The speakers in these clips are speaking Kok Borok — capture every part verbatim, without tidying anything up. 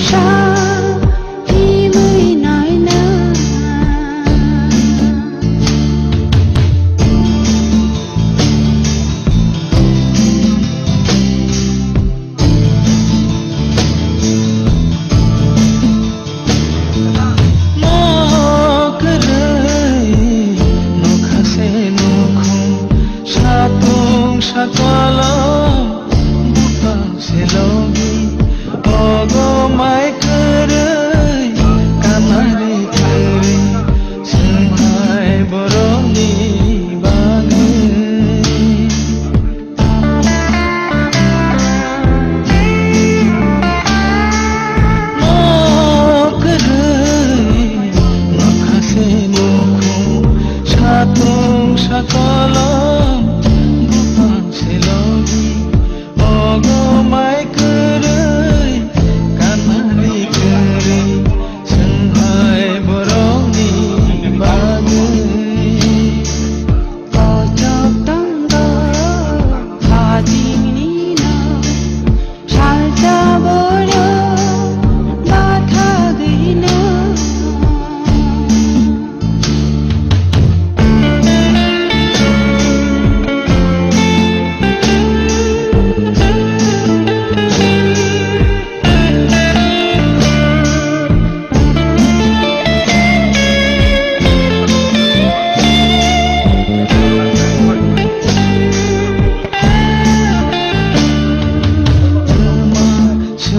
Sa himwi naina. Mo kwrwi nokha se nukhung, satung sakolom buphang se logi, ogo mai kwrwi kanari kwrwi, swngphai borokni bagwi. Mo kwrwi nokha se nukhung, satung sakolom buphang se logi, ogo mai kwrwi kanari kwrwi, swngphai borokni bagwi. Kochok tongo hajingni no, salsa borok bathagwino.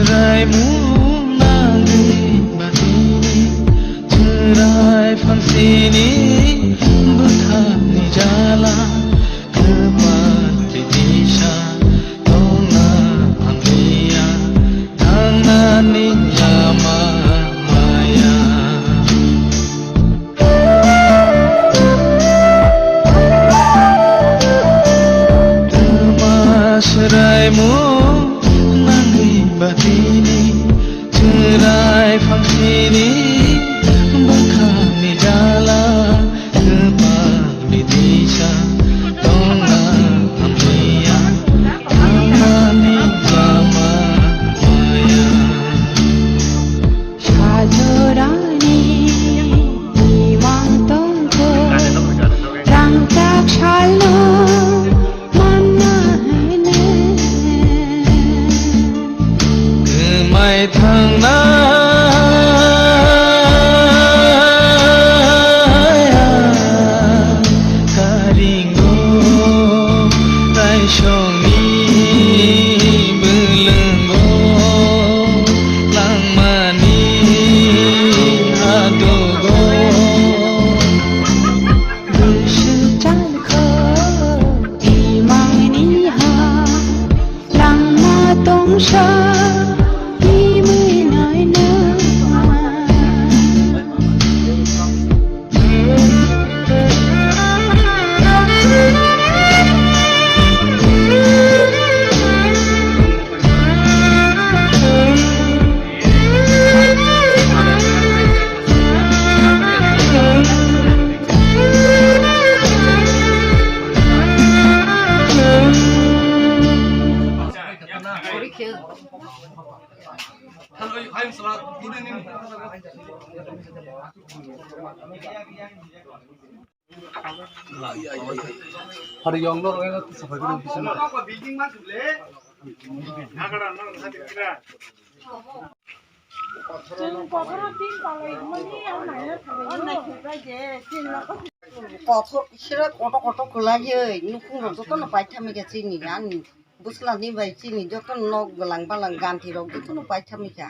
Swraimung nangwi batini, chwrai phansini bwkhakni jala. Kwpal titisa tongna hamliya, thangnani lama maya. Twma swraimung nangwi batini, chwrai phangsini bwkhakni jala. Kwpal bitisa tongna hamliya, thangnani lama maya. Sajorani imang tongkho, rangchak salno manna hene. Kwmai thangnai karingo, taisongni bwlwngo, langmani adogo. Bwswk chankho imangni ha, langma tongsa himwi naina. Hari yang nor yang tu sampai ke sini. Chwng kotor tin palai mani ang naina thalai. Kotor sira kotor kotor kwlaiwi nukhung rok jotono paithamwi khe chini ani. Bwsla ni bai chini joto nok gwnang balang ganti rok joto no paitha mikha.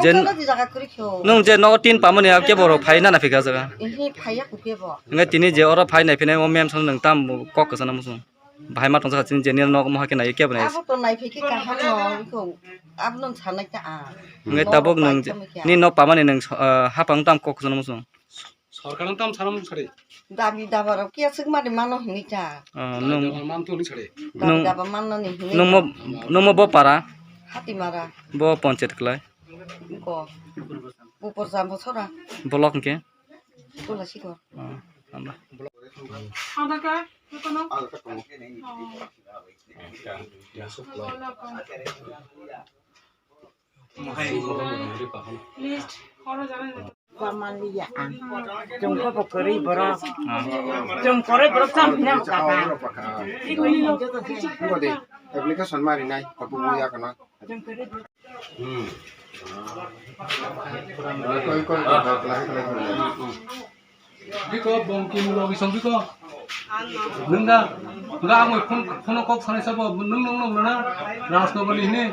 Jen- Sokjagni jaga kwrwi kho. Nwng je nogo tin pamani abo kebo rok phai nana phika jaga. Ehe, phaiya kho kebo. Hwnkhai tini je oro phai nai phinai o mem song nwng tam kok kwchana muchung. Bahai ma tongsa chini je nini nok moha khe nai kebo nai. Abo to nai phikhe kaham no wngkho. Abo no sanai ta a. Hwnkhai tabuk nwng je- Paitha mikha. Nini nok pamani nwng so-, ah, hapang tam kok kwchana muchung. Sorkar no tam sana mung sari. Dabi daba rok kiya swk mani mano hinwi ta. Ah, dabi nwng daba man to ni sari. Dabi nwng daba man no ni hinwi. Nwng mo, nwng mo bo para? Hatimara. Bo ponchayat klai? Ko. Upor jam bo sora. Block hwnkhe? Kola sikor. Ah, tama. Ada ka? Kono? Ada ka? Oh. List, oro jana jana. Pamanliya ang. Chwng khe bo kwrwi borok. Chwng kwrwi borok cham phina kaka. Bo de application mari nai, tapu mo ya kana. Chwng kwrwi borok. Hmm. Koi, koi, koi, koi, koi, koi. Biko, bongki mulo bisong biko. Nungda, nga ang phone, phone kok sanai sabo, nung, nung, nung, nana, Rajnagar ni hini.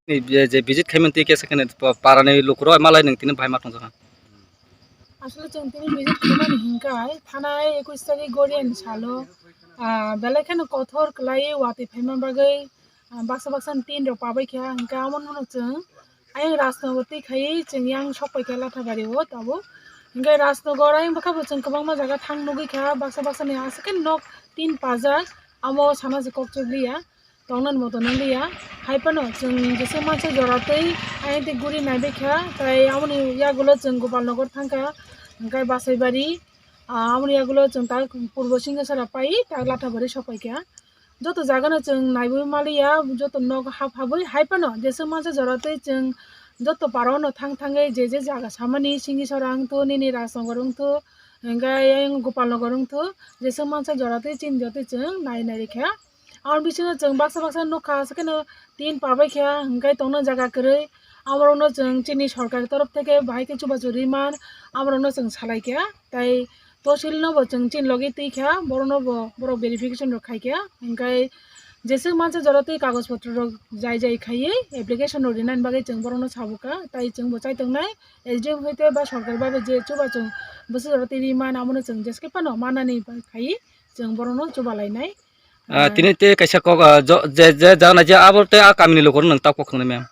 Ni je, je visit khaimani twi kesa khe pa-, parani lukurok malai nwng tini bahai ma tongjakha. Asole chwng tini visit khaimani hinkhai thanai ekush tarik Goriani salo, ah, belai kheno kothor kwlaiwi watwi phaima bagwi, ah, baksa baksa tin rok pabai kha, hinkhai amo no chwng ayang Rajnagar twi khaiwi chwng yang sok pai kha Lathabari o tabuk. Hinkhai Rajnagar ayang bwkha bo chwng kwbangma jaga thang nugwi kha, baksa baksa ni aswk khe nok tin pajak, amo sana se kok chukliya. Tongnani moto nang liya. Hai phano chwng jesa mansa jora twi ayang twi guri naibai kha. Tai amoni yagulo chwng Gopalnagar thang kha, hwnkhe Basaibari, ah, amoni yagulo chwng tak Purbo Singhasara pai, tak Lathabari sok pai kha. Joto jaga no chwng naiwi ma liya, joto nok hap habwi. Hai phano jesa mansa jora twi chwng joto para o no thang thangwi je je jaga samani Singhasara wng thu, nini Rajnagar wng thu, hwnkhe ayang Gopalnagar wng thu, jesa mansa jora twi chini jotoi chwng nai nai rikha. Aboni bisingo chwng baksa baksa nukha, aswk kheno tin pabai kha, hwnkhe tongna jaga kwrwi. Aborokno chwng chini sorkar torof theke bahai khe chubachu riman, aborokno chwng salai kha. Tai tosil no bo chwng chini logi twi kha, borokno bo borok verification rok khai kha. Hwnkhe jeswk mansa jora twi kagoj potro rok jai jai khaiwi application rok rinani bagwi chwng borokno sabo kha. Tai chwng bo chai tongnai S D M hoite ba sorkar babe je chubachu bwswk jora twi riman, amono chwng jeswk phano manani bai khaiwi chwng borokno chuba lainai. Ah, tini te kaisa kok, ah, jo-, je, je jana je abo te a kamini lukurok nwng ta kok khwngnai mem.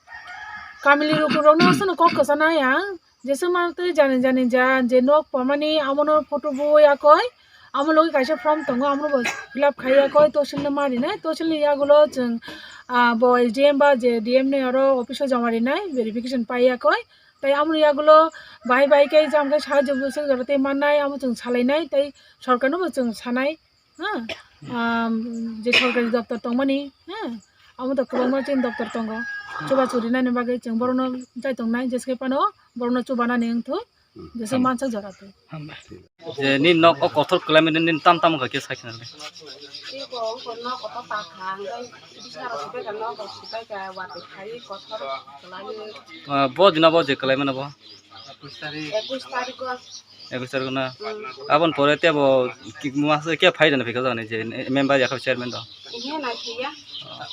Kamini lukurokno aswkno kok kwchana yang, jeswk ma twi jani jani ja, je nok pamani amono photo bo yakoi, amo logi kaisa form tongo, amono bo fill up khai yakoi, tosilno ma rinai, tosilni yagulo chwng, ah, bo S D M ba je D M ni oro office o joma rinai, verification pai yakoi, tai amoni yagulo bahai bahai khe jam khe sahajyo bwswk jora twi mannai, amo chwng salainai, tai sorkarno bo chwng sanai. Ha? Am, je sorkari doptor tongmani, ha? Amo to kwbangma chini doptor tongo. Chubachu rinani bagwi chwng borokno chai tongnai, jeswk phano borokno chubanani wngthu, jeswk mansak jora twi. Je ni nok o kothor kwlaimani nini tam tam wngkha khe sai khna le. Tei bo wngkha nok kotor ta kha, hwnkhe bisna rok sibai kha, nok rok sibai kha, watwi khaiwi kothor kwlaiwi. Ah, bo dina bo je kwlaimani bo? Ekush tarik. Ekush tarik o. Ekush tarik o na? Hmm. Aboni pore tei bo ki-, masa khe phai rwna phaikha jani je member ya kha chairman do? Ihe nai phiya.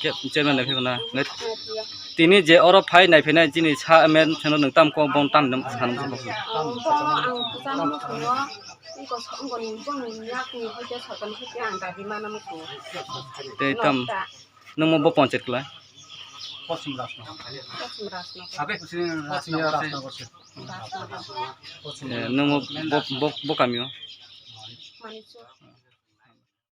Khe chairman nai phikha na? Nai phiya. Tini je oro phai nai phinai chini sa men chano nwng tam kok bon tam nwng san. Oh, bo ang kwchangma muchungo. Wngkha wngkha ni bong yakni hoite soton hoite ang dabi mana muchungo. Tei tam. Nokta. Nwng bo panchayat kwlai? Poschim Rajnagar. Poschim Rajnagar. Poschim Rajnagar. Eh, nwng bo, bo, bo kami o? Manikchuk.